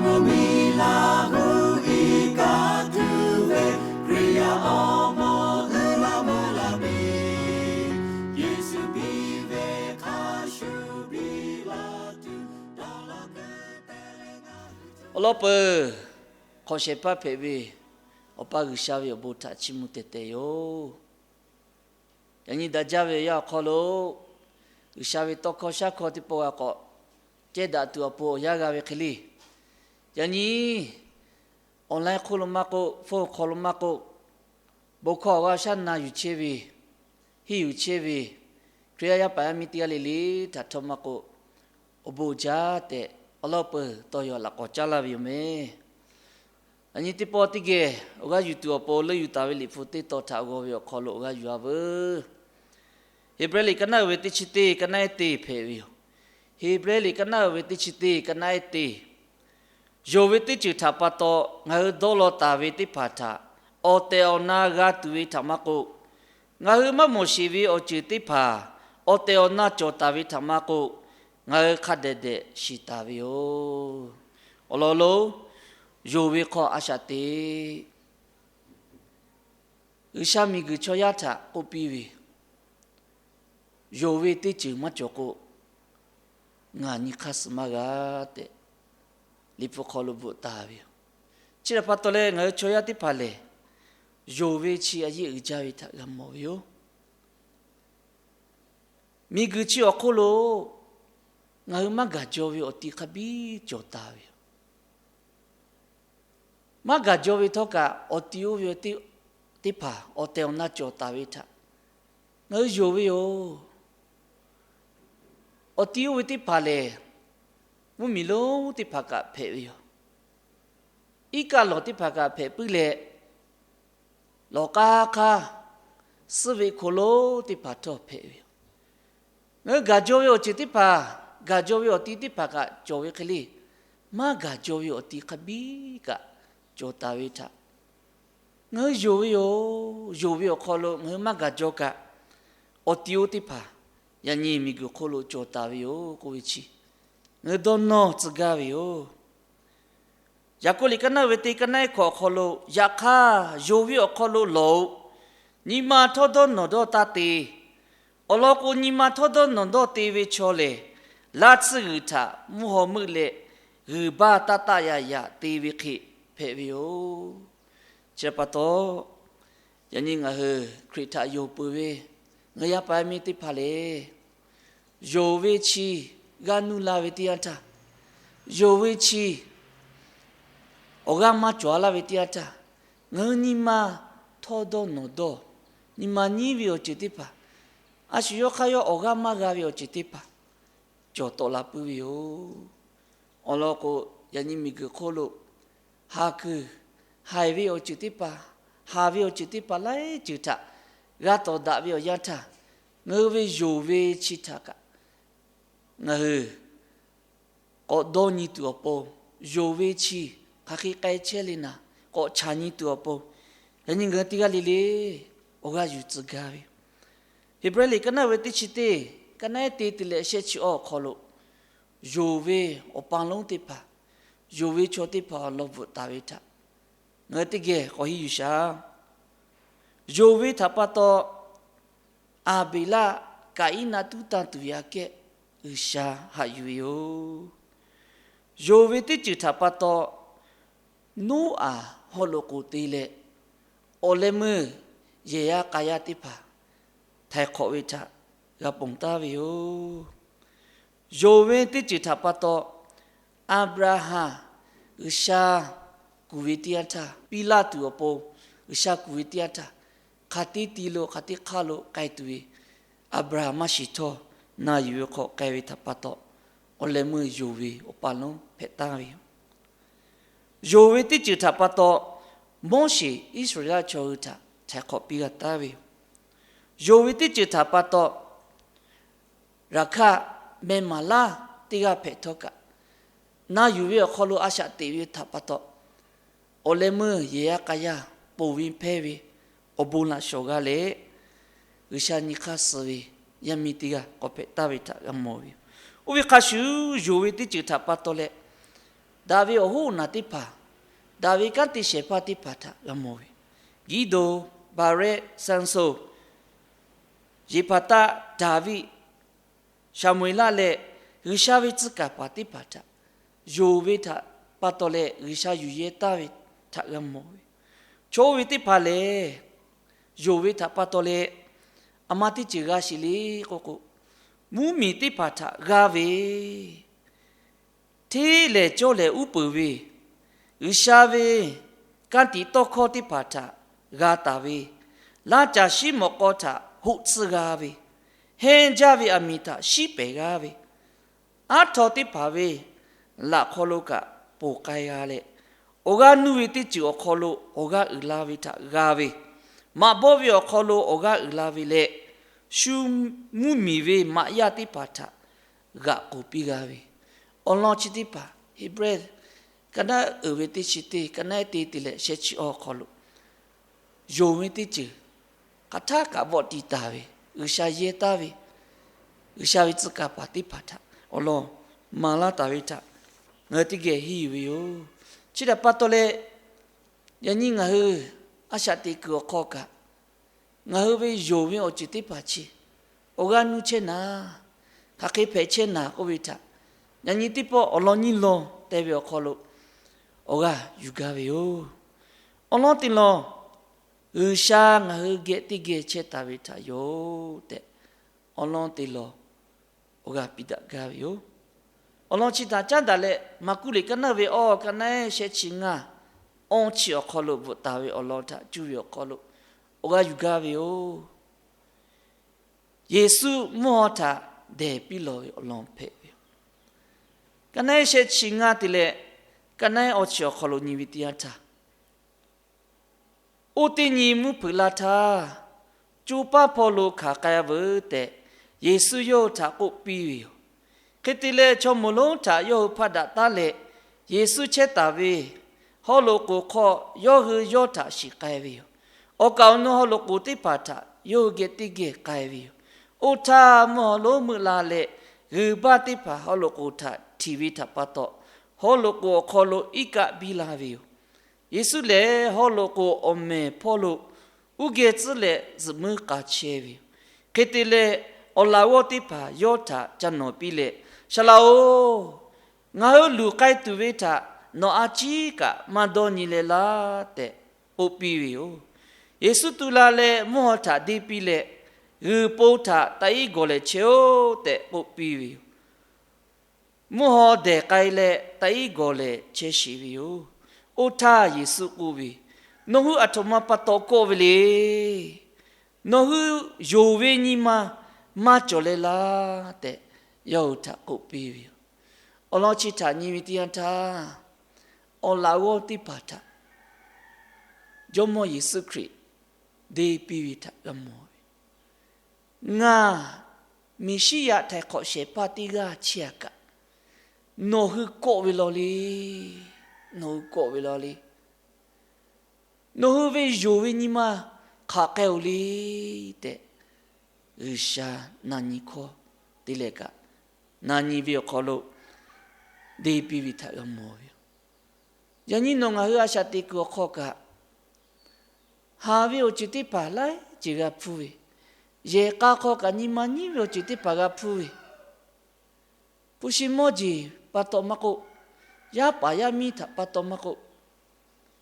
Miˬ laˬ gu iˉ kaˆ tuˬ ve Hkriꞈ yaˇ awˬ moˍ uiˍ la mvuh la piˇ. Yeˍsuˆ piˇ ve hk'a shuˍ piˇ la tuˬ dawˇ law kuiˬ te leh ngaˬ hui awˬ lawn peuˬ hk'awꞈ shehˍ hpaˇ hpehꞈ ve Awˬ pa G'uiˬsha ve awˬ bon htaꞈ chiˇ mvuh teh teh yoˬ. Yaꞈ nyi daꞈ jaˇ ve awˬ yanˇ awˬ hk'aw lo, G'uiˬsha ve tawˇ hkawˇ shaˉ hkawˇ teˇ pawˆ g'a k'awꞈ cehˇ daꞈ tuˬ awˬ pon awˬ yanˇ g'a ve hk'e le. Yaꞈ nyi online hk'oˆ lo maˇ k'oˆ, phone hk'aw lo maˇ k'oˆ, bon hkawˇ awˬ g'aˇ shaˉ na yuˬ chehˇ ve, henˇ yuˬ chehˇ ve Hkriꞈ yaˇ yaˇ paˍ yaˇ miˇ teˇ g'aˇ le le htaꞈ htawˇ maˇ k'oˆ, awˬ bon jaˇ tehꞈ awˬ lawn peuˬ tawˇ yaw laꞈ k'awꞈ caˉ laˇ ve yoˬ meh. Yaꞈ nyi teˇ pawˆ teˇ geh awˬ g'aˇ yuˬ tuˬ awˬ pon leuˆ yuˬ taˍ ve Liꞈ hpu teˇ tawn htaꞈ g'aw ve awˬ hk'aw lo awˬ g'aˇ yuˬ a veuˬ. Heˍbrehˇ liꞈ ka naˆ uiˍ ve teˇ chi teˇ, ka naˆ ehˉ te hpehꞈ ve yoˬ. Heˍbrehˇ liꞈ ka naˆ uiˍ ve teˇ chi teˇ, ka naˆ ehˉ te. Yonˍ ve teˇ ceuˬ htaꞈ pa taw ngaˬ hui dawˇ law taˍ ve teˇ hpaˍ htaꞈ awˬ tehˬ awˬ na g'a tuˬ ve htaꞈ maˇ k'oˆ, ngaˬ hui maˇ mawˬ sheˍ ve awˬ ceuˬ teˇ hpaˍ awˬ tehˬ awˬ na cawˬ taˍ ve htaꞈ maˇ k'oˆ, ngaˬ hui hk'a dehꞈ dehꞈ shiˍ taˍ ve yoˬ. Awˬ lawn lonˉ, yonˍ ve hk'aw a shaꞈ teꞈ G'uiˬsha miˬguiˬ chaw yaˇ htaꞈ k'oˆ piˇ ve, yonˍ ve teˇ ceuˬ maˇ cawˬ k'o, ngaˬ nyi hk'aˇ suh maˇ g'a tehꞈ, Liꞈ hpu hk'aw lo bvuhꞈ taˍ ve yoˬ. Chi htaꞈ pa taw leh ngaˬ hui chaw yaˇ teˇ hpaˍ lehˬ, yonˍ ve chi a yeˆ uiˍ jaˇ ve htaꞈ g'a mawˬ ve yoˬ. Miˬguiˬ chi awˬ hk'oˆ lo ngaˬ hui maˇ gaˬ jaw ve awˬ ti hk'a biˇ cawˬ taˍ ve yoˬ. Maˇ gaˬ jaw ve htawˇ kaꞈ, awˬ ti oˇ ve teˇ hpaˍ awˬ tehˬ awˬ na cawˬ taˍ ve htaꞈ ngaˬ hui yonˍ ve yoˬ. Awˬ ti oˇ ve teˇ hpaˍ lehˬ, mvuhˇmiˬ lonˉ teˇ hpaˍ kaꞈ hpehꞈ ve yoˬ. Iˉ kaˆ lawˬ teˇ hpaˍ kaꞈ hpehꞈ puiˉ leh, lawˬ k'aˉ hk'aˇ suhˆ ve hk'aw lo teˇ hpaˍ htawˇ hpehꞈ ve yoˬ. Ngaˬ hui gaˬ jaw ve awˬ ceuˬ teˇ hpaˍ, gaˬ jaw ve awˬ ti teˇ hpaˍ kaꞈ cawˬ ve hk'e le, maˇ gaˬ jaw ve awˬ ti hk'a biˇ kaꞈ cawˬ taˍ ve htaꞈ ngaˬ hui yonˍ ve yoˬ. Yonˍ ve awˬ hk'aw lo ngaˬ hui maˇ gaˬ jaw kaꞈ, awˬ ti oˇ teˇ hpaˍ yaꞈ nyi miˬguiˬ hk'oˆ lo cawˬ taˍ ve yoˬ k'oˆ ve chi ngaˬ hui dawˇ nawˇ tcuh gaˇ ve yoˬ. Yaˍkoˆ liꞈ ka naˆ uiˍ ve teˇ, ka naˆ ehˉ hkawꞈ awˬ hk'aw lo, yaꞈ hk'aˇ yonˍ ve awˬ hk'aw lo lawˬ-oꞈ. Nyi ma htawˇ dawˇ nawˬ dawˇ taˇ te. Awˬ lawn k'o, nyi ma htawˇ dawˇ nawˬ dawˇ te ve chaw lehˬ, laˇ tsuhˇ g'uiˬ htaꞈ mvuhˇ haw meuˆ leh g'uiˬ baˇ taˇ taˆ yaꞈ yaꞈ te ve hk'e hpehꞈ ve yoˬ. Chi pa taw, yaꞈ nyi ngaˬ hui Hkriꞈ htaꞈ yonˍ peuˬ ve ngaˬ yaˇ paˍ yaˇ miˇ teˇ hpaˍ lehˬ, yonˍ ve chi g'aˇ nuˇ la ve teˇ yanˇ htaˇ, yonˍ ve chi awˬ g'aˇ maˇ cawˬ laˇ ve teˇ yanˇ htaˇ, ngaˬ hui nyi ma htawˇ dawˇ nawˬ dawˇ, nyi ma nyiˉ ve awˬ ceuˬ teˇ hpaˍ, a shu yawˇ hk'aˇ yawˇ awˬ g'aˇ maˇ g'a ve awˬ ceuˬ teˇ hpaˍ cawˬ tawˆ la puiˉ ve yoˬ. Awˬ lawn k'o, yaꞈ nyi miˬguiˬ hk'oˆ lo haˍ kuiˬ, haiˬ ve awˬ ceuˬ teˇ hpaˍ, haˍ ve awˬ ceuˬ teˇ hpaˍ laiˉ ceuˬ htaꞈ g'a tawˍ daꞈ ve awˬ yanˇ htaˇ, ngaˬ hui ve yonˍ ve chi htaꞈ kaꞈ ngaˬ hui k'awꞈ dawˇ nyi tuˬ awˬ pon, yonˍ ve chi hk'aˬ hk'e k'ai chehˇ le naˍ, k'awꞈ chaˍ nyi tuˬ awˬ pon, yaꞈ nyi ngaˬ hui teˇ g'aˇ le le awˬ g'aˇ yuˬ tcuh gaˇ ve yoˬ. Heˍbrehˇ liꞈ ka naˆ uiˍ ve teˇ chi teˇ, ka naˆ ehˉ te te leh shehˆ chi awˇ awˬ hk'aw lo, yonˍ ve awˬ pa lonˉ teˇ hpaˍ, yonˍ ve chaw teˇ hpaˍ awˬ lawn bvuhꞈ taˍ ve htaꞈ ngaˬ hui teˇ geh k'awꞈ henˇ yuˬ shaˍ. Yonˍ ve htaꞈ pa taw, Aˍbeˍlaˆ Kaˍiˉnaˆ tuˉ tanˇ tuˬ ve aꞈ kehˉ G'uiˬsha haꞈ yuˬ ve yoˬ. Yonˍ ve teˇ ceuˬ htaꞈ pa taw, Noˉaꞈ haw loꞈ k'oˍ te leh, awˬ leh meuˇ yehˬ yaˇ k'a yaˇ teˇ hpaˍ htaiˍ hk'awꞈ ve htaꞈ g'a ponˬ taˍ ve yoˬ. Yonˍ ve teˇ ceuˬ htaꞈ pa taw, Aˍbraˍhanˍ G'uiˬsha kuˬ ve teˇ yanˇ htaˇ, piˇ laˇ tuˬ awˬ pon G'uiˬsha kuˬ ve teˇ yanˇ htaˇ, hk'aˬ teˇ ti lo hk'aˬ teˇ hk'aˇ lo k'ai tuˬ ve Aˍbraˍhanˍ maˇ shiˍ htawˇ, na yuˬ ve hk'aw k'ai ve htaꞈ pa taw, awˬ leh meuˇ yonˍ ve awˬ pa lonˉ hpehꞈ taˍ ve yoˬ. Yonˍ ve teˇ ceuˬ htaꞈ pa taw, Moˉseˍ Iˉsaˍreˍlaˆ chaw hui htaꞈ htaiˍ hk'awꞈ piˇ g'a taˍ ve yoˬ. Yonˍ ve teˇ ceuˬ htaꞈ pa taw, Raˍhkaˆ meh maˍ laˇ teˇ g'aˇ hpehꞈ htawˇ kaꞈ, na yuˬ ve awˬ hk'aw lo a shaꞈ teꞈ ve htaꞈ pa taw, awˬ leh meuˇ yehˬ yaˇ k'a yaˇ ponˬ ve hpehˇ ve awˬ bon laꞈ shawˍ g'a leh, G'uiˬsha nyi hk'aˇ suh ve yaˇ miˇ teˇ g'aˇ k'awꞈ hpehꞈ taˍ ve htaꞈ g'a mawˬ ve yoˬ. Oˇ ve hk'a shuˍ, yonˍ ve teˇ ceuˬ htaꞈ pa taw leh, daꞈ ve awˬ hoˉ awˬ naˬ teˇ hpaˍ, daꞈ ve kanˉ te shehˍ hpaˇ teˇ hpaˍ htaꞈ g'a mawˬ ve, Giˇdeonˍ, Baˍrehˆ, Saˍsonˍ, Yeˍhpaˍtaˆ, Daˍviˆ, Saˍmo-eˍlaˆ leh G'uiˬsha ve tcuh kaˍ paˍ teˇ hpaˍ htaꞈ yonˍ ve htaꞈ pa taw leh G'uiˬsha yuˬ yehˇ taˍ ve htaꞈ g'a mawˬ ve, chaw oˇ ve teˇ hpaˍ lehˬ, yonˍ ve htaꞈ pa taw leh, aˬ ma teˇ ceuˬ g'a sheˍ le k'oˆ k'o, mvuhˇmiˬ teˇ hpaˍ htaꞈ g'a ve, hteˇ lehˬ cawˇ lehˬ uˉ peunˍ ve, G'uiˬsha ve ka tiꞈ tawˇ hkawˇ teˇ hpaˍ htaꞈ g'a taˍ ve, laˇ caˬ shiˉ mawꞈ k'aw htaꞈ hoꞈ tcuhˇ g'a ve, hehnˇ jaˇ ve aˬ miˍ htaꞈ shiˉ pehˍ g'a ve, aˉ htaw teˇ hpaˍ ve laꞈ hk'aw lo kaꞈ ponˬ k'ai g'a leh, awˬ g'aˇ nuˇ ve teˇ ceuˬ awˬ hk'aw lo awˬ g'aˇ uiˍ la ve htaꞈ g'a ve, maꞈ bawˆ ve awˬ hk'aw lo awˬ g'aˇ uiˍ la ve leh, shu mvuhˇmiˬ ve maꞈ yaˇ teˇ hpaˍ htaꞈ g'aꞈ k'oˍ piˇ g'a ve, awˬ lawn chi teˇ hpaˍ Heˍbrehˇ ka naˉ uiˍ ve teˇ chi teˇ, ka naˉ te te leh sheh chi awˇ awˬ hk'aw lo, yonˍ ve teˇ ceuˬ hk'aˬ htaˇ kaꞈ vawˆ tiˍ taˍ ve, G'uiˬsha yehˇ taˍ ve, G'uiˬsha ve tcuh kaˍ paˍ teˇ hpaˍ htaꞈ awˬ lawn maˍ laˇ taˍ ve htaꞈ ngaˬ hui teˇ geh henˇ yuˬ ve yoˬ. Chi htaꞈ pa taw leh, yaꞈ nyi ngaˬ hui a shaꞈ teꞈ kuiˬ awˬ hk'aw kaꞈ, ngaˬ hui ve yonˍ ve awˬ ceuˬ teˇ hpaˍ chi awˬ g'aˇ nuˇ chehˇ naˍ, hk'aˬ hk'e hpehꞈ chehˇ naˍ k'oˆ ve htaꞈ, yaꞈ nyi teˇ pawˆ awˬ lawn nyiˇ lawn te ve awˬ hk'aw lo awˬ g'aˇ yuˬ gaˇ ve yoˬ. Awˬ lawn te lawˬ, G'uiˬsha ngaˬ hui geh teˇ geh chehˇ taˍ ve htaꞈ yoˬ tehꞈ, awˬ lawn te lawˬ awˬ g'aˇ piˇ daꞈ gaˇ ve yoˬ. Awˬ lawn chi htaꞈ caˉ daꞈ leh, Maˍkuˆ liꞈ ka naˉ ve awˇ, ka naˉ sheh chi ngaˇ, awˇ chi awˬ hk'aw lo bvuhꞈ taˍ ve awˬ lawn htaꞈ cuˇ ve awˬ hk'aw lo awˬ g'aˇ yuˬ gaˇ ve yoˬ. Yeˍsuˆ mvuhˇ haw htaꞈ dehˬ piˇ lawˬ ve awˬ lawn hpehꞈ ve yoˬ. Ka naˉ sheh chi ngaˇ te leh ka naˉ awˇ chi awˬ hk'aw lo nyi ve teˇ yanˇ htaˇ, oˇ teˇ nyi mvuhˇ hpeuꞈ la htaˇ, co paˇ hpawˇ lo hkanˍ k'ai veuˬ tehꞈ, Yeˍsuˆ yawˇ hui htaꞈ k'oˆ piˇ ve yoˬ. Hk'e te leh, chaw moˍ lonˉ htaꞈ yawˇ hui hpaˆ daꞈ taˉ leh, Yeˍsuˆ chehˇ taˍ ve haw loꞈ k'oˍ hk'aw yawˇ hui yawˇ htaꞈ shiˍ k'ai ve yoˬ. Awˬ kaˍ awˬ nu haw loꞈ k'oˍ teˇ hpaˍ htaꞈ yawˇ hui geh teˇ geh k'ai ve yoˬ. Oˇ htaˇ, mvuhˇ haw lonˉ meuˆ la leh, g'uiˬ baˇ teˇ hpaˍ haw loꞈ k'oˍ htaꞈ htiꞈ ve htaꞈ pa taw, haw loꞈ k'oˍ awˬ hk'aw lo iˉ kaˆ biˇ la ve yoˬ. Yeˍsuˆ lehˬ, haw loꞈ k'oˍ awˬ mehˍ hpawˇ lo uˉ geh tcuhˉ leh zuhꞈ muiˉ k'a chehˇ ve yoˬ. Hk'e te leh, awˬ laꞈ g'awˇ teˇ hpaˍ yawˇ htaꞈ ca nawˍ piˇ leh, Saˍ laꞈ-oˬ, ngaˬ hui luˬ k'ai tuˬ ve htaꞈ nawˬ a ciˉ kaꞈ maˇ dawˇ nyi leh laˇ tehꞈ k'oˆ piˇ ve yoˬ. Yeˍsuˆ tu la leh mvuhˇ haw htaꞈ deˇ piˇ leh, G'uiˬ po htaꞈ taꞈ iˉ gawˬ lehˍ chehˇ-oˆ tehꞈ k'oˆ piˇ ve yoˬ. Mvuhˇ haw dehˬ k'ai leh taꞈ iˉ gawˬ lehˍ chehˇ sheˍ ve yoˬ. Oˇ htaˇ Yeˍsuˆ k'oˆ ve, Nawˬ hui aˬ htoꞈ ma pa taw kawˆ ve le. Nawˬ hui yonˍ ve nyi ma maˇ cawˬ leh laˇ tehꞈ, yawˇ hui htaꞈ k'oˆ piˇ ve yoˬ. Awˬ lawn chi htaꞈ nyi ve teˇ yanˇ htaˇ, awˬ laꞈ g'awˇ teˇ hpaˍ htaꞈ Jawˇmawˇ Yeˍsuˆ Hkriꞈ deˇ piˇ ve htaꞈ g'a mawˬ ve, Ngaˬ Meˍsiˉyaꞈ htaiˍ hk'awꞈ shehˍ hpaˇ teˇ g'aˇ chehˇ-a kaꞈ, nawˬ hui kawˆ ve law le. Nawˬ hui kawˆ ve law le. Nawˬ hui ve yonˍ ve nyi ma hk'aˬ k'ai-oˬ le tehꞈ, G'uiˬsha na nyi hkawˇ te leh kaꞈ, na nyi ve awˬ hk'aw lo deˇ piˇ ve htaꞈ g'a mawˬ ve yoˬ. Yaꞈ nyi nawˬ ngaˬ hui a shaꞈ teꞈ kuiˬ awˬ hk'aw kaꞈ, haˍ ve awˬ ceuˬ teˇ hpaˍ laiˉ ceuˬ g'a hpuˇ ve, yehˬ k'a hk'aw kaꞈ nyi ma nyiˉ ve awˬ ceuˬ teˇ hpaˍ g'a hpuˇ ve, hpu shi mawˇ jeˬ pa taw maˇ k'oˆ, yaˇ paˍ yaˇ miˇ htaꞈ pa taw maˇ k'oˆ,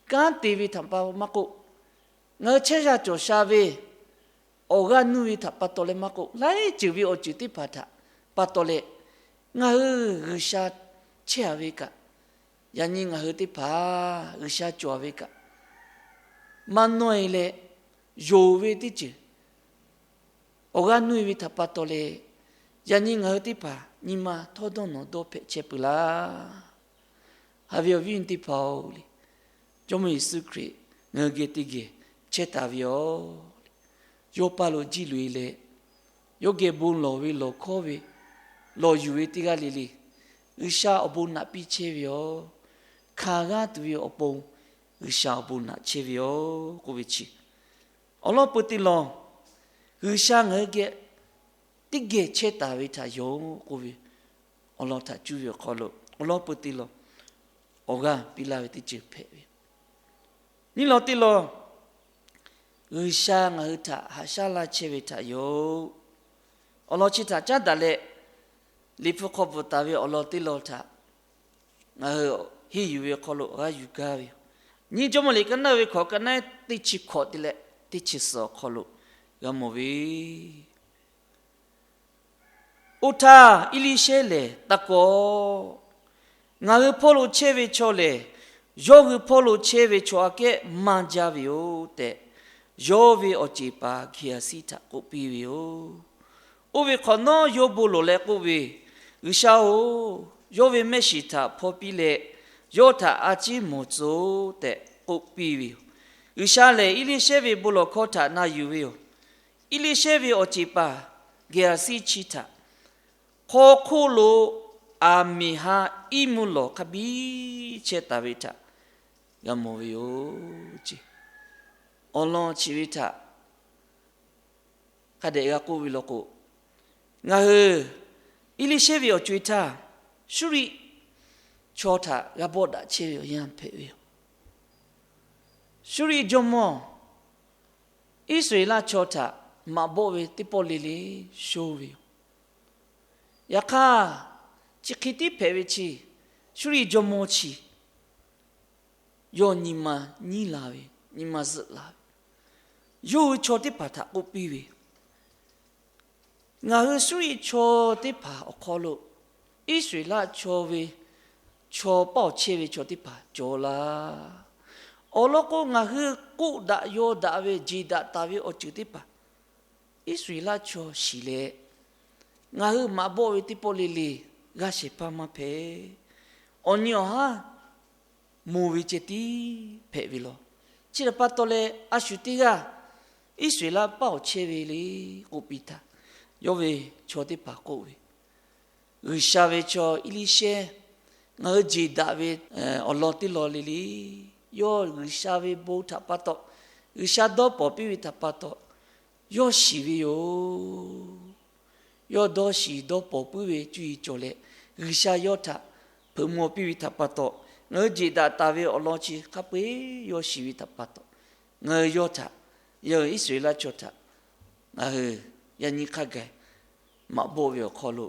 kanˉ te ve htaꞈ pa maˇ k'oˆ, ngaˬ hui chehˇ sha cawˬ sha ve awˬ g'aˇ nuˇ ve htaꞈ pa taw leh maˇ k'oˆ, laiˉ ceuˬ ve awˬ ceuˬ teˇ hpaˍ htaꞈ pa taw leh, ngaˬ hui G'uiˬsha chehˇ-a ve kaꞈ, yaꞈ nyi ngaˬ hui teˇ hpaˍ G'uiˬsha cawˬ-a ve kaꞈ, maˇ nawˇ-e leh, yonˍ ve teˇ ceuˬ awˬ g'aˇ nuˇ-e ve htaꞈ pa taw leh, yaꞈ nyi ngaˬ hui teˇ hpaˍ nyi ma htawˇ dawˇ nawˬ dawˇ hpehꞈ chehˇ peuˬ laˇ. Haꞈ ve awˬ viˉ awˬ nyi teˇ hpaˍ-oˬ le, Jawˇmawˇ Yeˍsuˆ Hkriꞈ ngaˬ hui geh teˇ geh chehˇ taˍ ve yoˬ. Yawˇ paˇ lo jiˇ loꞈ-e leh, yawˇ geh bon lawˬ ve lawˬ hkawˇ ve lawˬ yuˬ ve teˇ g'aˇ le le, G'uiˬsha awˬ bon naꞈ piˇ chehˇ ve yoˬ. Hkanˍ g'aˇ tuˬ ve awˬ pon G'uiˬsha awˬ bon naꞈ chehˇ ve yoˬ k'oˆ ve chi, awˬ lawn peu te lawˬ, G'uiˬsha ngaˬ hui geh teˇ geh chehˇ taˍ ve htaꞈ yoˬ k'oˆ ve awˬ lawn htaꞈ cuˇ ve awˬ hk'aw lo awˬ lawn peu te lawˬ, awˬ g'aˇ piˇ laˇ ve teˇ ceuˬ hpehꞈ ve yoˬ. Nyiˇ lawn teˇ lawn, G'uiˬsha ngaˬ hui htaꞈ haꞈ shaˉ laˇ chehˇ ve htaꞈ yoˬ. Awˬ lawn chi htaꞈ caˉ daꞈ leh, Liꞈ hpu hk'aw bvuhꞈ taˍ ve awˬ lawn teˇ lawn htaꞈ ngaˬ hui henˇ yuˬ ve awˬ hk'aw lo g'a yuˬ gaˇ ve yoˬ. Nyiˇ Jawˇmawˇ liꞈ ka naˆ ve hkawꞈ ka naˆ teˇ chi hkawꞈ te leh teˇ chi suhˍ awˬ hk'aw lo g'a mawˬ ve, Oˇ htaˇ Eˇliˇshehˇ lehˬ, Taˇ kawˆ. Ngaˬ hui hpawˇ lo chehˇ ve chaw lehˬ, yawˇ hui hpawˇ lo chehˇ ve chaw aꞈ kehˉ maˇ jaˇ ve yoˬ tehꞈ, yawˇ ve awˬ ceˬ paˍ Geˍaˍsiˆ htaꞈ k'oˆ piˇ ve yoˬ. Oˇ ve hk'awꞈ nawˉ yawˇ bon lawˬ leh k'oˆ ve, G'uiˬsha-oˬ, yawˇ ve mehˆ shiˍ htaꞈ hpaw piˇ leh, yawˇ htaꞈ a ciˉ mawˬ tcuh tehꞈ k'oˆ piˇ ve yoˬ. G'uiˬsha lehˬ, Eˇliˇshehˇ ve bon lawˬ hkawˇ htaꞈ na yuˬ ve yoˬ. Eˇliˇshehˇ ve awˬ ceˬ paˍ Geˍaˍsiˆ chi htaꞈ hk'aw hk'oˆ lo aˬ miˍ ha iˉ mvuhˇ lawˬ hk'a biˇ chehˇ taˍ ve htaꞈ g'a mawˬ ve yoˬ ce. Awˬ lawn chi ve htaꞈ hk'a dehꞈ g'a k'oˆ ve law k'o, ngaˬ hui Eˇliˇshehˇ ve awˬ co-e htaˇ, Suˇriˆ chaw htaꞈ g'a bawˆ daꞈ chehˇ ve awˬ yanˇ hpehꞈ ve yoˬ. Suˇriˆ jawˇmawˇ Iˉsaˍreˍlaˆ chaw htaꞈ maꞈ bawˆ ve teˇ pawˆ le le shoˇ ve yoˬ. Yaꞈ hk'aˇ, chi hk'e tiˉ hpehꞈ ve chi, Suˇriˆ jawˇmawˇ chi yawˇ nyi ma nyiˉ la ve, nyi ma zuhˆ la ve, yawˇ hui chaw teˇ hpaˍ htaꞈ k'oˆ piˇ ve, Ngaˬ hui Suˇriˆ chaw teˇ hpaˍ awˬ hk'aw lo Iˉsaˍreˍlaˆ chaw ve chaw paˇ awˬ chehˇ ve chaw teˇ hpaˍ cawˬ laˇ. Awˬ lawn k'o, ngaˬ hui k'oˆ daꞈ yaw daꞈ ve, jeˬ daꞈ taˍ ve awˬ ceuˬ teˇ hpaˍ Iˉsaˍreˍlaˆ chaw shiˍ leh, ngaˬ hui maꞈ bawˆ ve teˇ pawˆ le le g'a shehˍ hpaˇ maˇ hpehꞈ. Awˬ nyi awˬ haˉ moˬ ve ceh tiˉ hpehꞈ ve law. Chi htaꞈ pa taw leh, a shu teˇ g'aˇ Iˉsaˍreˍlaˆ paˇ awˬ chehˇ ve le k'oˆ piˇ htaˇ, yawˇ ve chaw teˇ hpaˍ k'oˆ ve, G'uiˬsha ve chaw Eˇliˇshehˇ ngaˬ hui jeˬ daꞈ ve awˬ lawn teˇ lawn le le, yawˇ G'uiˬsha ve bon htaꞈ pa taw, G'uiˬsha dawˇ pawnˍ piˇ ve htaꞈ pa taw, yawˇ shiˍ ve yoˬ. Yawˇ dawˇ shiˍ dawˇ pawnˍ puiˉ ve cuˇ yiˍ cawˬ leh, G'uiˬsha yawˇ htaꞈ hpeuꞈ maw piˇ ve htaꞈ pa taw, ngaˬ hui jeˬ daꞈ taˍ ve awˬ lawn chi hk'a peu-eˬ yawˇ shiˍ ve htaꞈ pa taw, ngaˬ hui yawˇ htaꞈ, yawˇ Iˉsaˍreˍlaˆ chaw htaꞈ ngaˬ hui yaꞈ nyi hk'a gaˬ maꞈ bawˆ ve awˬ hk'aw lo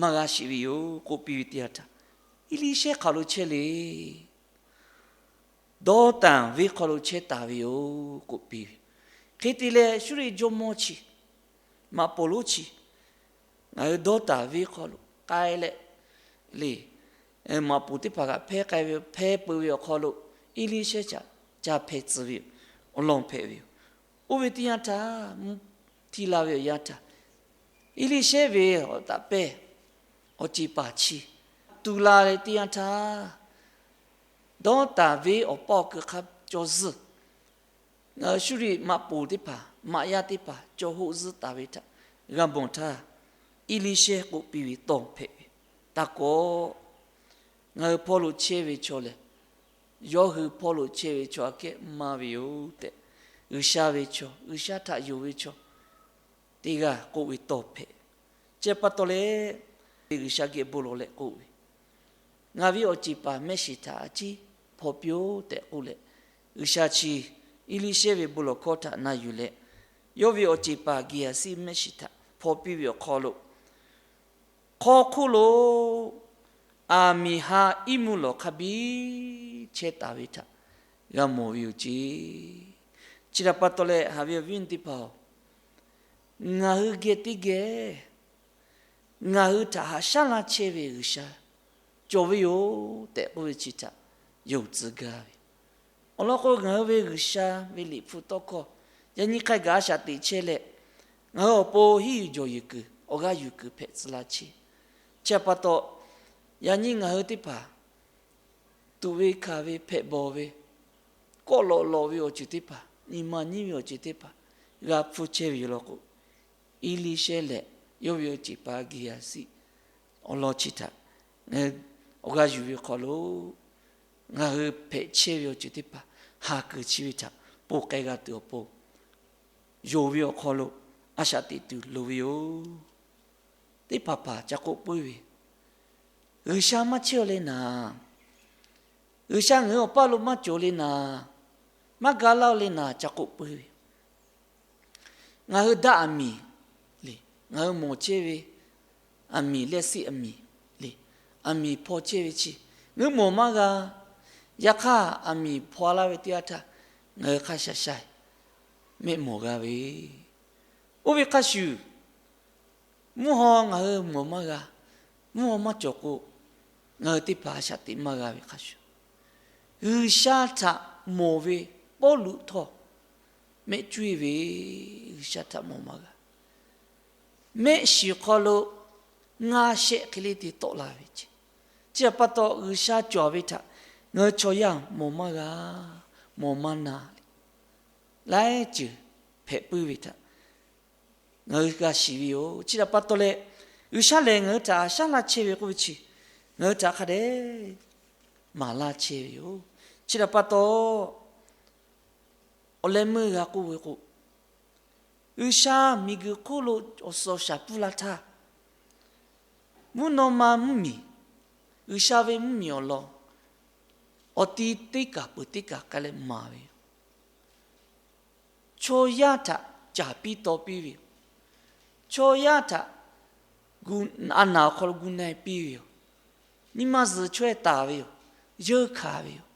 maˇ g'a shiˍ ve yoˬ k'oˆ piˇ ve teˇ yanˇ htaˇ, Eˇliˇshehˇ hk'aˬ lo chehˇ le. Dawˇtanˍ venˇ hk'aw lo chehˇ taˍ ve yoˬ k'oˆ piˇ ve. Hk'e te leh, Suˇriˆ jawˇmawˇ chi, maꞈ poˍ lonˉ chi, ngaˬ hui dawˇtanˍ venˇ hk'aw lo k'ai leh, le, maꞈ poˍ teˇ hpaˍ kaꞈ hpehˇ k'ai ve, hpehˇ peu ve awˬ hk'aw lo Eˇliˇshehˇ htaꞈ ca hpeh tcuh ve awˬ lawn hpehꞈ ve yoˬ. Oˇ ve teˇ yanˇ htaˇ, mvuhˇ htiˇ la ve awˬ yanˇ htaˇ, Eˇliˇshehˇ ve awˬ taꞈ pehˇ awˬ ceˬ paˍ chi tu la leh teˇ yanˇ htaˇ, dawˇtanˍ venˇ awˬ paˇ awˬ kui hk'a caw zuhˆ, ngaˬ hui Suˇriˆ maꞈ poˍ teˇ hpaˍ, maꞈ yaˇ teˇ hpaˍ caw hoˆ zuhˆ taˍ ve htaꞈ g'a mawˬ htaˇ, Eˇliˇshehˇ k'oˆ piˇ ve tawˇ hpehꞈ ve, Taˇ kawˆ. Ngaˬ hui hpawˇ lo chehˇ ve chaw lehˬ, yawˇ hui hpawˇ lo chehˇ ve chaw aꞈ kehˉ maˇ ve yoˬ tehꞈ, G'uiˬsha ve chaw, G'uiˬsha htaꞈ yonˍ ve chaw teˇ g'aˇ k'oˆ ve tawˇ hpehꞈ. Chi htaꞈ pa taw leh, G'uiˬsha geh bon lawˬ leh k'oˆ ve, Ngaˬ ve awˬ ceˬ paˍ mehˆ shiˍ htaꞈ a ciˉ hpaw piˇ-oˆ tehꞈ k'oˆ leh, G'uiˬsha chi Eˇliˇshehˇ ve bon lawˬ hkawˇ htaꞈ na yuˬ leh, yawˇ ve awˬ ceˬ paˍ Geˍaˍsiˆ mehˆ shiˍ htaꞈ hpaw piˇ ve awˬ hk'aw lo, hk'aw hk'oˆ lo aˬ miˍ ha iˉ mvuhˇ lawˬ hk'a biˇ chehˇ taˍ ve htaꞈ g'a mawˬ ve yoˬ ce. Chi htaꞈ pa taw leh, haꞈ ve awˬ viˉ awˬ nyi teˇ hpaˍ-oˬ, ngaˬ hui geh teˇ geh ngaˬ hui htaꞈ haꞈ shaˉ laˇ chehˇ ve G'uiˬsha cawˬ ve yoˬ tehꞈ k'oˆ ve chi htaꞈ yonˍ tcuh gaˇ ve. Awˬ lawn k'o, ngaˬ hui ve G'uiˬsha ve Liꞈ hpu tawˇ hkawˇ yaꞈ nyi hk'a gaˬ a shaꞈ teꞈ chehˇ leh, ngaˬ hui awˬ pon hiˉ yuˬ jawˬ yuˬ kuiˬ, awˬ g'aˇ yuˬ kuiˬ hpehꞈ tcuh laˇ chehˇ. Chi htaꞈ pa taw, yaꞈ nyi ngaˬ hui teˇ hpaˍ tuꞈ ve hkanˍ ve hpehꞈ bawˬ ve, kawˆ lawꞈ lawꞈ ve awˬ ceuˬ teˇ hpaˍ, nyi ma nyiˉ ve awˬ ceuˬ teˇ hpaˍ g'a hpfuhˇ chehˇ ve yoˬ law k'o, Eˇliˇshehˇ leh yawˇ ve awˬ ceˬ paˍ Geˍaˍsiˆ awˬ lawn chi htaꞈ awˬ g'aˇ yuˬ ve hk'aw lo, ngaˬ hui hpehꞈ chehˇ ve awˬ ceuˬ teˇ hpaˍ haˍ kuiˬ chi ve htaꞈ ponˬ k'ai g'a tuˬ awˬ pon, yonˍ ve awˬ hk'aw lo a shaꞈ teꞈ tuˬ loˍ ve yoˬ. Teˇ hpaˍ hpaˍ ca k'oˆ puiˉ ve, G'uiˬsha maˇ chehˇ-a leh naˍ, G'uiˬsha ngaˬ hui awˬ paˇ lo maˇ cawˬ le naˍ, maˇ ga laˇ le naˍ, ca k'oˆ puiˉ ve. Ngaˬ hui daꞈ aˬ miˍ le, ngaˬ hui mawˬ chehˇ ve aˬ miˍ leh siˆ aˬ miˍ le, aˬ miˍ hpaw chehˇ ve chi ngaˬ hui mawˬ maˇ g'a. Yaꞈ hk'aˇ, aˬ miˍ hpaw laˇ ve teˇ yanˇ htaˇ, ngaˬ hui hk'a shaˍ shaˍ mehˆ mawˬ g'a ve. Oˇ ve hk'a shuˍ, mvuhˇ haw ngaˬ hui mawˬ maˇ g'a. Mvuhˇ haw maˇ cawˬ k'o, ngaˬ hui teˇ hpaˍ a shaꞈ teꞈ maˇ g'a ve hk'a shuˍ, G'uiˬsha htaꞈ mawˬ ve Pawˇluꞈ htawˇ, mehˆ cuˇ e ve, G'uiˬsha htaꞈ mawˬ maˇ g'a. Mehˆ shiˍ hk'aw lo ngaˇ shehˆ hk'e le te tawˆ la ve ce. Chi htaꞈ pa taw, G'uiˬsha cawˬ ve htaꞈ ngaˬ hui chaw yaˇ mawˬ maˇ g'a, mawˬ maˇ na le. Laiˉ ceuˬ hpehꞈ puiˉ ve htaꞈ ngaˬ hui g'a shiˍ ve yoˬ. Chi htaꞈ pa taw leh, G'uiˬsha lehˬ ngaˬ hui htaꞈ shaˉ laˇ chehˇ ve k'oˆ ve chi, ngaˬ hui htaꞈ hk'a dehꞈ maˍ laˇ chehˇ ve yoˬ. Chi htaꞈ pa taw, awˬ leh meuˇ g'a k'oˆ ve k'o, G'uiˬsha miˬguiˬ hk'oˆ lo awˬ suhˍ awˬ shaˍ pfuhˇ la htaˇ, mvuhˇ naw ma mvuhˇmiˬ, G'uiˬsha ve mvuhˇmiˬ awˬ lawn, awˬ ti teˇ kaˬ peuˬ teˇ kaˬ k'ai leh maˍ ve yoˬ. Chaw yaˇ htaꞈ caˍ piˇ taw piˇ ve yoˬ. Chaw yaˇ htaꞈ gu, a naˬ awˬ hk'aw lo gu na e piˇ ve yoˬ. Nyi ma zuhˬ chaweh taˍ ve yoˬ. Yeunˇ hkanˍ ve yoˬ.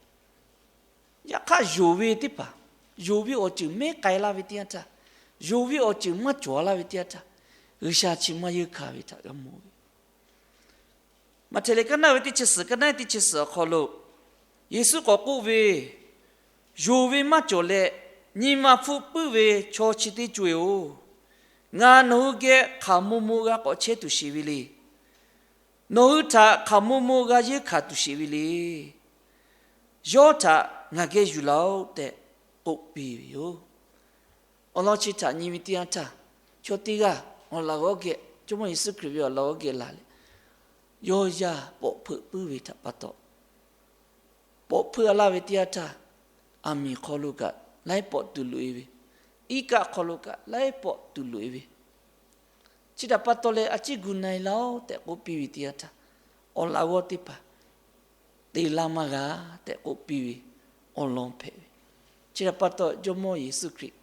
Yaꞈ hk'aˇ, yonˍ ve teˇ hpaˍ, yonˍ ve awˬ ceuˬ mehˉ k'ai laˇ ve teˇ yanˇ htaˇ, yonˍ ve awˬ ceuˬ maˇ cawˬ laˇ ve teˇ yanˇ htaˇ, G'uiˬsha chi maˇ yeunˇ hkanˍ ve htaꞈ g'a mawˬ ve. Maꞈhtehˍ lehˬ kaˇ naˆ ve teˇ chi suhˍ, kaˇ naˆ teˇ chi suhˍ awˬ hk'aw lo Yeˍsuˆ k'awꞈ k'oˆ ve, Yonˍ ve maˇ cawˬ leh nyi ma hpfuhˆ puiˉ ve chaw chi teˇ co-e-oˬ, ngaˬ nawˬ hui geh hk'aˬ mo mo g'a k'awꞈ chehˇ tuˬ sheˍ ve le. Nawˬ hui htaꞈ hk'aˬ mo mo g'a yeunˇ hkanˍ tuˬ sheˍ ve le. Yawˇ htaꞈ ngaˬ geh yuˬ laˬ-oꞈ tehꞈ k'oˆ piˇ ve yoˬ. Awˬ lawn chi htaꞈ nyi ve teˇ yanˇ htaˇ, chaw teˇ g'aˇ awˬ laꞈ g'awˇ geh, Jawˇmawˇ Yeˍsuˆ Hkriꞈ ve awˬ laꞈ g'awˇ geh laˬ leh, yawˇ yaˇ pawꞈ hpeuꞈ puiˉ ve htaꞈ pa taw, pawꞈ hpeuꞈ laˇ ve teˇ yanˇ htaˇ, aˬ miˍ hk'aw lo kaꞈ laiˉ pawˆ tuˬ loꞈ-e ve, iˉ kaˆ hk'aw lo kaꞈ laiˉ pawˆ tuˬ loꞈ-e ve, chi htaꞈ pa taw leh a ciˉ gu na-e laˇ-oˆ tehꞈ k'oˆ piˇ ve teˇ yanˇ htaˇ, awˬ laꞈ g'awˇ teˇ hpaˍ te laˇ maˇ g'a tehꞈ k'oˆ piˇ ve awˬ lawn hpehꞈ ve. Chi htaꞈ pa taw, Jawˇmawˇ Yeˍsuˆ Hkriꞈ,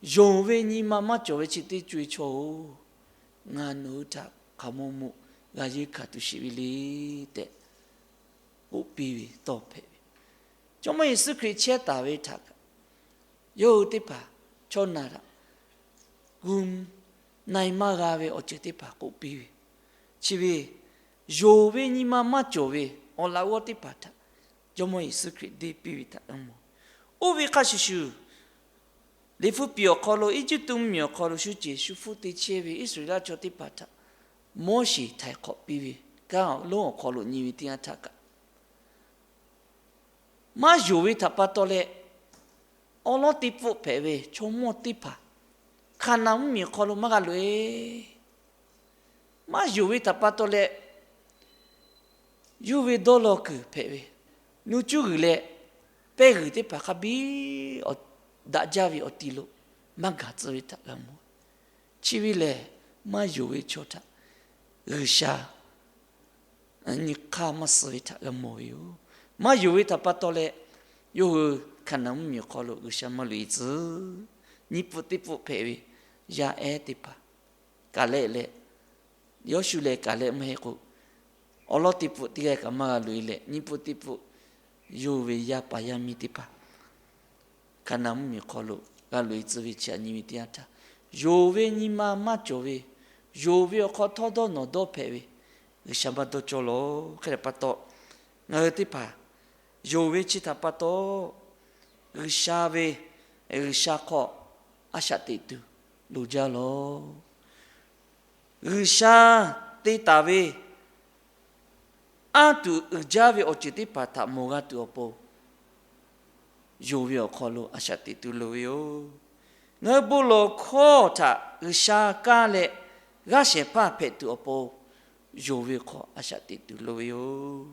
Yonˍ ve nyi ma maˇ cawˬ ve chi teˇ co-e chaw-oˬ, ngaˬ nawˬ hui htaꞈ hk'aˬ mo mo g'a yeunˇ hkanˍ tuˬ sheˍ ve le tehꞈ k'oˆ piˇ ve tawˇ hpehꞈ ve. Jawˇmawˇ Yeˍsuˆ Hkriꞈ chehˇ taˍ ve htaꞈ kaꞈ, yawˇ hui teˇ hpaˍ chaw naˬ htaꞈ gu na-e maˇ g'a ve awˬ ceuˬ teˇ hpaˍ k'oˆ piˇ ve, chi ve yonˍ ve nyi ma maˇ cawˬ ve awˬ laꞈ g'awˇ teˇ hpaˍ htaꞈ Jawˇmawˇ Yeˍsuˆ Hkriꞈ deˇ piˇ ve htaꞈ g'a mawˬ. Oˇ ve hk'a shuˍ shuˍ, Liꞈ hpu piˍ awˬ hk'aw lo Eˇjiˇtuꞈ mvuhˇmiˬ awˬ hk'aw lo shu ceˬ shu hpfuhˇ te chehˇ ve Iˉsaˍreˍlaˆ chaw teˇ hpaˍ htaꞈ Moˉseˍ htaiˍ hk'awꞈ piˇ ve kanˉ awˬ lonˉ awˬ hk'aw lo nyi ve teˇ yanˇ htaˇ kaꞈ, maˇ yonˍ ve htaꞈ pa taw leh, awˉ lawˉ teˇ pfuhˆ hpehꞈ ve chaw mawˇ teˇ hpaˍ Hkaˍnanˍ mvuhˇmiˬ awˬ hk'aw lo maˇ g'a loꞈ-e. Maˇ yonˍ ve htaꞈ pa taw leh, yawˇ ve dawˇ law kuiˬ hpehꞈ ve, nuˇ cuˇ g'uiˬ leh pehˇ g'uiˬ teˇ hpaˍ hk'a biˇ daꞈ jaˇ ve awˬ ti lo maˇ gaˬ tcuh ve htaꞈ g'a mawˬ. Chi ve lehˬ, maˇ yonˍ ve chaw htaꞈ G'uiˬsha nyi hk'aˇ maˇ suh ve htaꞈ g'a mawˬ ve yoˬ. Maˇ yonˍ ve htaꞈ pa taw leh, yawˇ hui Hkaˍnanˍ mvuhˇmiˬ awˬ hk'aw lo G'uiˬsha maˇ loꞈ-e tcuh. Nyiˇ pfuhˆ teˇ pfuhˆ hpehꞈ ve yaˇ ehˉ teˇ hpaˍ, Kaˍlehˆ leh, Yawˇshuˆ leh Kaˍlehˆ maˇ heˆ k'o, awˉ lawˉ teˇ pfuhˆ teˇ g'aˇ kaꞈ maˇ g'a loꞈ-e leh, nyiˇ pfuhˆ teˇ pfuhˆ yawˇ ve yaˇ paˍ yaˇ miˇ teˇ hpaˍ Hkaˍnanˍ mvuhˇmiˬ hk'aw lo g'a loꞈ-e tcuh ve chi htaꞈ nyi ve teˇ yanˇ htaˇ, yonˍ ve nyi ma maˇ cawˬ ve, yonˍ ve awˬ hk'aw htawˇ dawˇ nawˬ dawˇ hpehꞈ ve, G'uiˬsha maˇ dawˇ cawˇ lawˬ. Hk'e htaꞈ pa taw, ngaˬ hui teˇ hpaˍ yonˍ ve chi htaꞈ pa taw, G'uiˬsha ve, G'uiˬsha hk'aw a shaꞈ teꞈ tuˬ loˍ jaˇ lawˬ. G'uiˬsha te taˍ ve anˇ tuˬ uiˍ jaˇ ve awˬ ceuˬ teˇ hpaˍ htaꞈ mawˬ g'a tuˬ awˬ pon, yonˍ ve awˬ hk'aw lo a shaꞈ teꞈ tuˬ loˍ ve yoˬ. Ngaˬ hui bon lawˬ hkawˇ htaꞈ G'uiˬsha kaˇ leh g'aˇ shehˍ hpaˇ hpehꞈ tuˬ awˬ pon, yonˍ ve hk'aw a shaꞈ teꞈ tuˬ loˍ ve yoˬ.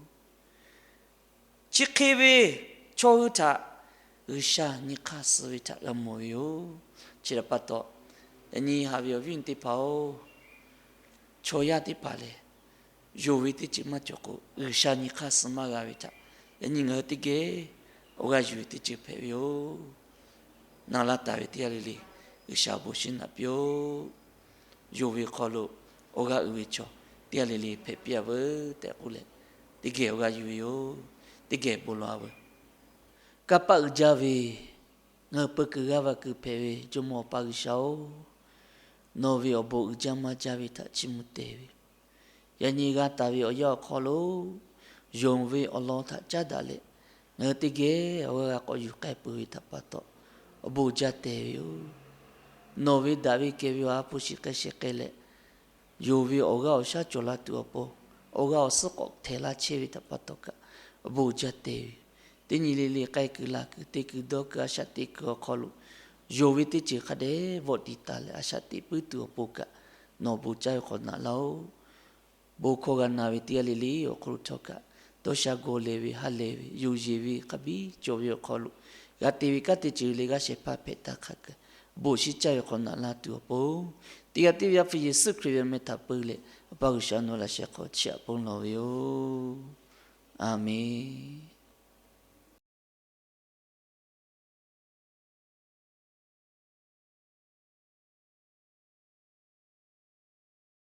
Chi hk'e ve chaw hui htaꞈ G'uiˬsha nyi hk'aˇ suh ve htaꞈ g'a mawˬ ve yoˬ. Chi htaꞈ pa taw, yaꞈ nyi haꞈ ve awˬ viˉ awˬ nyi teˇ hpaˍ-oˬ, chaw yaˇ teˇ hpaˍ lehˬ, yonˍ ve teˇ ceuˬ maˇ cawˬ k'o, G'uiˬsha nyi hk'aˇ suh maˇ g'a ve htaꞈ Yaꞈ nyi ngaˬ hui teˇ geh awˬ g'aˇ yuˬ ve teˇ ceuˬ hpehꞈ ve yoˬ. Na laˇ taˍ ve teˇ g'aˇ le le, G'uiˬsha awˬ bon shiˍ naꞈ piˇ-oˆ. Yonˍ ve hk'aw lo awˬ g'aˇ uiˍ ve chaw teˇ g'aˇ le le hpehꞈ piˇ-a veuˬ tehꞈ k'oˆ leh, teˇ geh awˬ g'aˇ yuˬ ve yoˬ. Teˇ geh bon lawˬ-a veuˬ. Kanˇ paˆ uiˍ jaˇ ve, ngaˬ hui peu kuiˬ g'aˇ va kuiˬ hpehꞈ ve Jawˇmawˇ Awˬ pa G'uiˬsha-oˬ, nawˬ ve awˬ bon uiˍ jaˇ maˇ jaˇ ve htaꞈ chiˇ mvuh te ve yoˬ. Yaꞈ nyi g'a taˍ ve awˬ yanˇ awˬ hk'aw lo, yonˍ ve awˬ lawn htaꞈ caˉ daꞈ leh, ngaˬ hui teˇ geh awˬ g'aˇ g'a k'awꞈ yuˬ k'ai peuˬ ve htaꞈ pa taw, awˬ bon uiˍ jaˇ te ve yoˬ. Nawˬ ve daꞈ ve kehˬ ve awˬ ha hpu shiˍ k'ai shehˍ k'ai leh, yonˍ ve awˬ g'aˇ awˬ shaˉ cawˬ la tuˬ awˬ pon, awˬ g'aˇ awˬ suhˉ k'awꞈ htehˍ laˇ chehˇ ve htaꞈ pa taw kaꞈ, awˬ bon uiˍ jaˇ te ve yoˬ. Teˇ nyi le le k'ai kuiˬ laˬ kuiˬ te kuiˬ dawˇ kuiˬ a shaꞈ teꞈ kuiˬ awˬ hk'aw lo, yonˍ ve teˇ ceuˬ hk'a dehꞈ vawˆ tiˍ taˍ leh a shaꞈ teꞈ puiˉ tuˬ awˬ pon kaꞈ, nawˬ bon caˇ ve hk'awꞈ naꞈ laˇ-oˆ. Bon hkawˇ g'a na ve teˇ g'aˇ le le awˬ hk'aw lo htawˇ kaꞈ, dawˇ sha gawˬ lehˬ ve ha lehˬ ve yonˍ yeˬ ve hk'a biˇ cawˬ ve awˬ hk'aw lo, g'a te ve kanˉ teˇ ceuˬ le g'aˇ shehˍ hpaˇ hpehꞈ taˍ hk'a gaˬ, bon shiˍ caˇ ve hk'awꞈ naꞈ laˇ tuˬ awˬ pon, teˇ g'aˇ teˇ g'aˇ Yaˇ hpu Yeˍsuˆ Hkriꞈ ve awˬ meh htaꞈ peu leh, Awˬ pa G'uiˬsha nawˬ laꞈ sheh hk'aw chiˇ aꞈ pon lawˬ ve yoˬ. A menˬ.